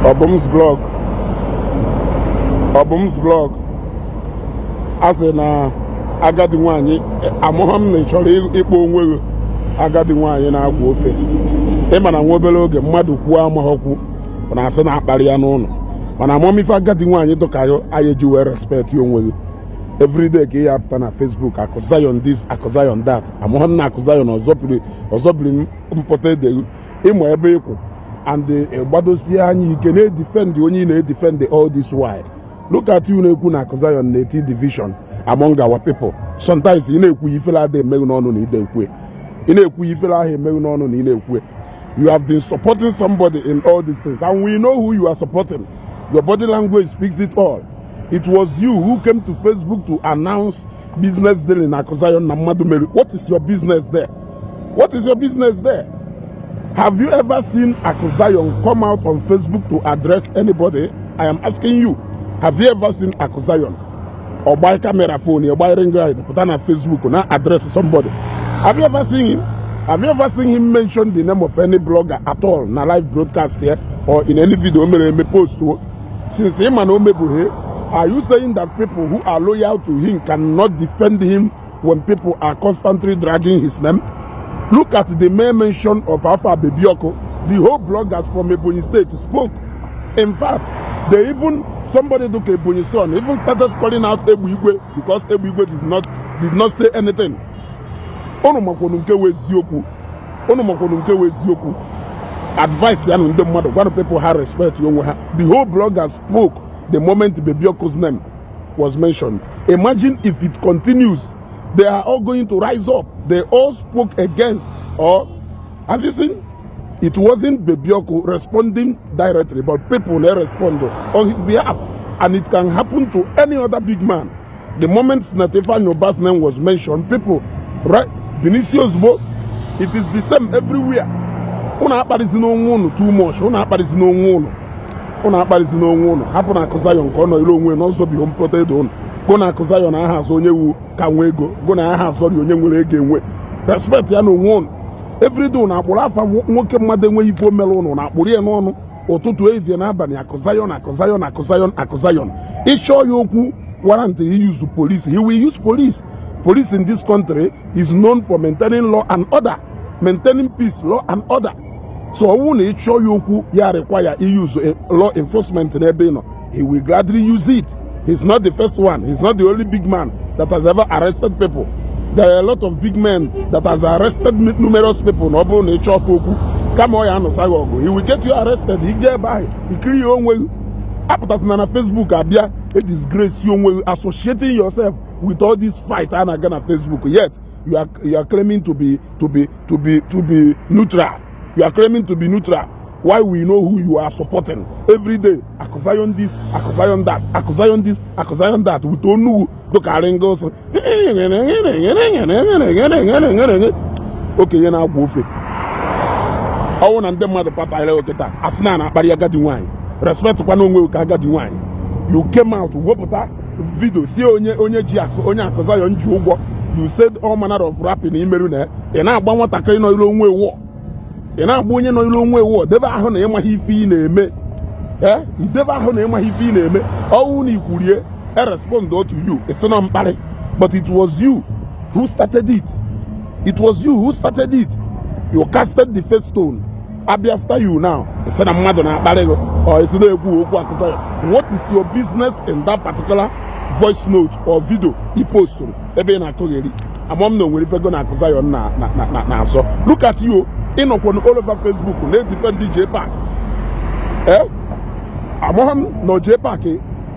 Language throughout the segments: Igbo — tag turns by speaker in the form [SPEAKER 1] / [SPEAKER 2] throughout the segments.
[SPEAKER 1] Obum's blog, Obum's blog, a sị na agadi nwaanyị amụghọ m na ị chọrọ ịkpọ onwe gị agadi nwaanyị na-agwa ofe. Ịma na nwa obere oge mmadụ kwuo amaghọkwu na asị na-akparị ya n'ụlọ, mana amamife agadi nwaanyị dụkayo anyị eji wee respect onwe gị. Everyday ka ị ya apụta na Facebook, Akụ Zion this, Akụ Zion that. Amụghọ m na Akụ Zion ọzọbiri ọzọbiri mpụta edeghu ịma ebe ịkwụ and ịgbadosie anya ike na-edefend onye ị na-edefend all this while. Look at you na-ekwu na Akụ Zion na-eti division among our people. Sometimes ị na-ekwu ifele ada emeghu n'ọnụ na ide ekwe, ị na-ekwu ifele ahụ emeghu n'ọnụ na ị na-ekwu. You have been supporting somebody in all these things, and we know who you are supporting. Your body language speaks it all. It was you who came to Facebook to announce business deal in Akụ Zion na mmadụ mere. What is your business there? What is your business there? Have you ever seen Akụ Zion come out on Facebook to address anybody? I am asking you, have you ever seen Akụ Zion ọgba camera phone, ọgba ring light, pụta na Facebook na address somebody? Have you ever seen him? Have you ever seen him mention the name of any blogger at all na live broadcast here or in any video o mere eme post o? Since him and omebughe, are you saying that people who are loyal to him cannot defend him when people are constantly dragging his name? Look at the mere mention of Alpha Bebioko. The whole bloggers from Ebonyi State spoke. In fact, they even, somebody took Ebonyi son, even started calling out Ebu Igwe because Ebu Igwe did not say anything. Unu makwanu nke wụ eziokwu, unu makwanu nke wụ eziokwu. Advice ya nụ ndị mmadụ, gwanụ people ha respect onwe ha. The whole bloggers spoke the moment Bebioko's name was mentioned. Imagine if it continues, they are all going to rise up. They all spoke against, or have you seen? It wasn't Bebioku responding directly, but people may respond on his behalf. And it can happen to any other big man. The moment Senator Ifeanyi name was mentioned, people, right, Vinicius Bo, it is the same everywhere. Unu akparịsị n'onwe unu too much. Unu akparịsị n'onwe unu. Unu akparịsị n'onwe unu. Hapụ na Akụ Zion ka ọ nọ ile onwe n'ọzọ bi mpụta edo unu. Gụ na Akụ Zion aha azụ onye wu ka nwee ego. Gụ na aha azọrị onye nwere ego enwe. Respect ya na onwe unu. Everyday na akpụrụ afa nwoke mmadụ enweghị ife omere unu na akpụrụ ya n'ọnụ ụtụtụ, ehihie na abalị. Akụ Zion, Akụ Zion, Akụ Zion, Akụ Zion. Ịchọọ ya okwu warrant he use police, he will use police. Police in this country is known for maintaining law and order, maintaining peace, law and order. So ọ bụrụ na ị chọọ ya okwu ya require use law enforcement n'ebe ị nọ, he will gladly use it. He's not the first one. He's not the only big man that has ever arrested people. There are a lot of big men that has arrested numerous people. Na ọ bụrụ na ị chọọ ọfụ okwu kama ọ ya anụsa gị ọgụ, he will get you arrested. Ị ga ebe ahụ ikiri ya onwe gị. Apụtasịna na Facebook abịa e disgrace onwe gị, associating yourself with all this fight a na-aga na Facebook. Yet you are claiming to be neutral. You are claiming to be neutral. Why we know who you are supporting every day? Akụ Zion this, Akụ Zion that, Akụ Zion this, Akụ Zion that, with onu dụkarị ngosi okenye na-agwa ofe. Ọnwụ na ndị mmadụ patara okịta asị na na-akparị agadi nwaanyị. Respect kwa n'onwe ka agadi nwaanyị. You came out wepụta video si onye onye ji akụ onye Akụ Zion ji ụgwọ. You said all manner of rapping imerụ na ị na-agba nwatakịrị nọ ilu onwe wụọ, ị na-agba onye nọ ilu onwe wụọ. Debe ahụ na ịmaghị ife ị na-eme. Ee, idebe ahụ na ịmaghị ife ị na-eme. Ọnwụ na ikwurie e respond to you, ị na mkparị. But it was you who started it. It was you who started it. You casted the first stone. Abịa after you now, ị na mmadụ na-akparị gị or ị na-ekwu okwu Akụ Zion. What is your business in that particular voice note or video ị posturu ebe ị na-akụgheri amam na onwere ifego na Akụ Zion na na na na-azọ? Look at you, ịnọkwa all over Facebook na-edefend JPAC. Eh, amaghị m na JPAC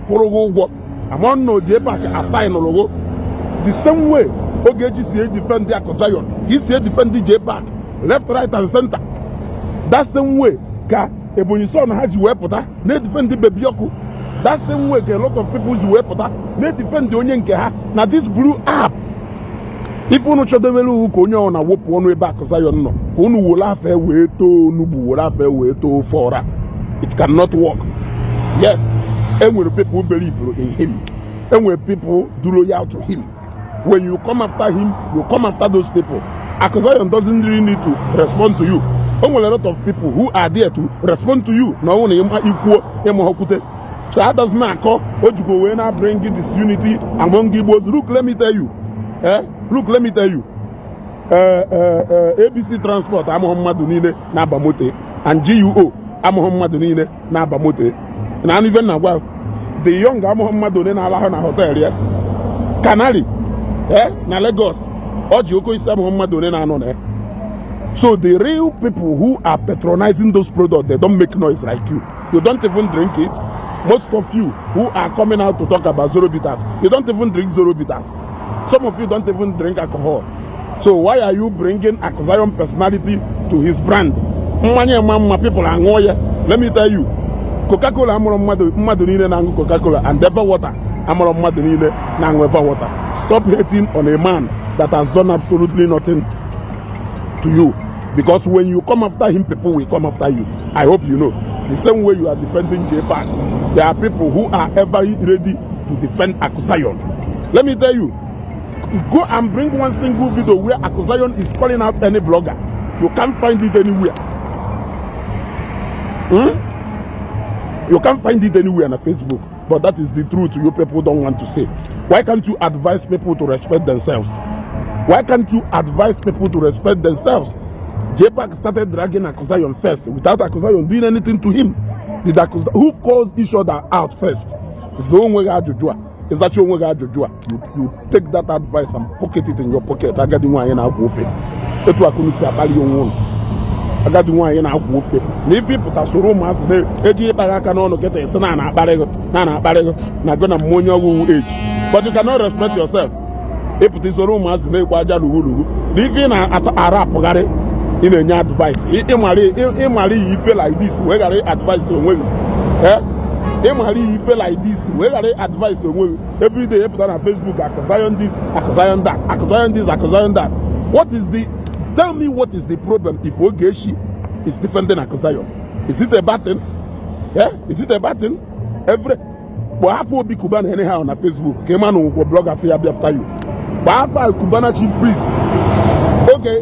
[SPEAKER 1] kwụrụ gị ụgwọ, amaghị m na JPAC assignụrụ gị. The same way Ogechi si edefend Akụ Zion ka isi edefend JPAC left, right and center. That same way ka Ebonyi son ha ji wee pụta na-edefend Baby Ọkụ. That same way ka a lot of people ji wee pụta na-edefend onye nke ha na this blue app. Ife unu chọdebere uwu ka onye ọ na-wepụ ọnụ ebe Akụ Zion nọ ka unu were afa wee too onugbu, were afa wee too ofe ọra. It cannot work. Yes, enwere people believe in him, enwere people do loyal to him. When you come after him, you come after those people. Akụ Zion doesn't really need to respond to you. O nwere a lot of people who are there to respond to you na ọnwụ na ịma ikwuo ịmaghọkwute. So that does not akọ o jikwa wee na bring disunity among Igbos. Look, let me tell you, eh? Look, let me tell you, ABC Transport amụghị mmadụ niile na-aba moto, and GUO amụghị mmadụ niile na-aba moto na anụ ife na gwa the young amụghị mmadụ ole na-alahụ na hotel ya Canary, eh, na Lagos. Ọ ji oke isi amụghị mmadụ ole na-anọ na ya. So the real people who are patronizing those products, they don't make noise like you. You don't even drink it. Most of you who are coming out to talk about Zoro Bitters, you don't even drink Zoro Bitters. Some of you don't even drink alcohol. So why are you bringing Akuzion personality to his brand? Mmanya ma mma, people aṅụọ ya. Let me tell you, Coca-Cola amụrụ mmadụ niile na-aṅụ Coca-Cola, and Eva Water amụrụ mmadụ niile na-aṅụ Eva Water. Stop hating on a man that has done absolutely nothing to you, because when you come after him, people will come after you. I hope you know, the same way you are defending J Park, there are people who are ever ready to defend Akuzion. Let me tell you, go and bring one single video where Akuzion is calling out any blogger. You can't find it anywhere. You can't find it anywhere on Facebook. But that is the truth you people don't want to say. Why can't you advise people to respect themselves? Why can't you advise people to respect themselves? JPAC started dragging Akuzion first without Akuzion doing anything to him. Did Akuz who calls each other out first? Zaa onwe gị ajụjụ a. Ịzacha onwe gị ajụjụ a. You take that advice and pocket it in your pocket. Agadi nwaanyị na-akwa ofe. Etu akụnụ si akpali onwe ụlọ. Agadi nwaanyị na-akwa ofe. Na ife ịpụta soro ụmụazị na-eji ịkpagha aka n'ọnụ kịta esi na na-akparị gị na na-akparị gị na gị na mmụọ onye ọwụwụ age. But you cannot respect yourself. Ịpụta isoro ụmụazị na-ekwe aja lughu na ife ị na-ara apụgharị, ị na-enye advice. Ịmara iyi ife like this wee ghara advice onwe gị. Ịmara iyi ife like this wee ghara advice onwe gị. Everyday ịpụta na Facebook, Akuzion this, Akuzion that, Akuzion this, Akuzion that. What is the tell me, what is the problem if Ogechi is defending Akuzion? Is it a bad thing? Yeah? Is it a bad thing? Every kpọọ afọ Obi Cubana anyhow na Facebook ka ị ma na ụgwọ bloggers ya bịa after you. Gbaa afọ Cubana Chief Priest.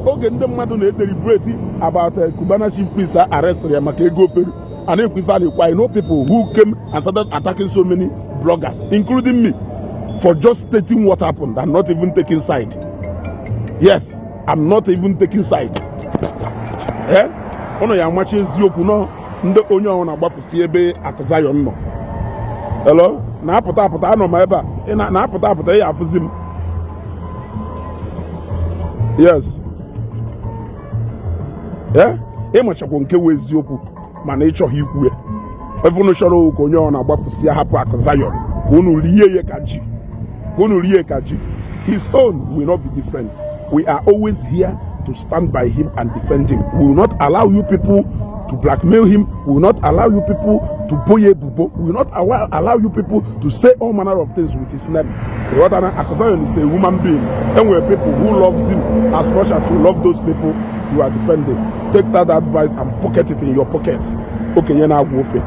[SPEAKER 1] Oge ndị mmadụ na-edeliberate about Cubana Chief Priest a arrestịrị ya maka ego ofere a na-ekwu ife a na-ekwu, I know people who came and started attacking so many bloggers, including me, for just stating what happened and not even taking side. Yes, I'm not even taking side. Eh, ụnụ ya amachi eziokwu nọ ndị onye ọhụrụ na-agbafusi ebe Akuzion nọ. Hello, na-apụta apụta, anọ m ebe a. Ị na-apụta apụta, ị ya afụzi m. Yes, ee, ịmachakwa nke wụ eziokwu, mana ị chọghị ikwu ya. Ebe unu chọrọ ka onye ọ na-agbafusi ya hapụ Akuzion ka unu rie ya ka ji, ka unu rie ka ji. His own will not be different. We are always here to stand by him and defend him. We will not allow you people to blackmail him. We will not allow you people to boye ebubo. We will not allow you people to say all manner of things with his name. Ịghọtara? Akuzion is a human being. Enwere people who loves him as much as you love those people you are defending. Take that advice and pocket it in your pocket. Okenye na-agwa ofe.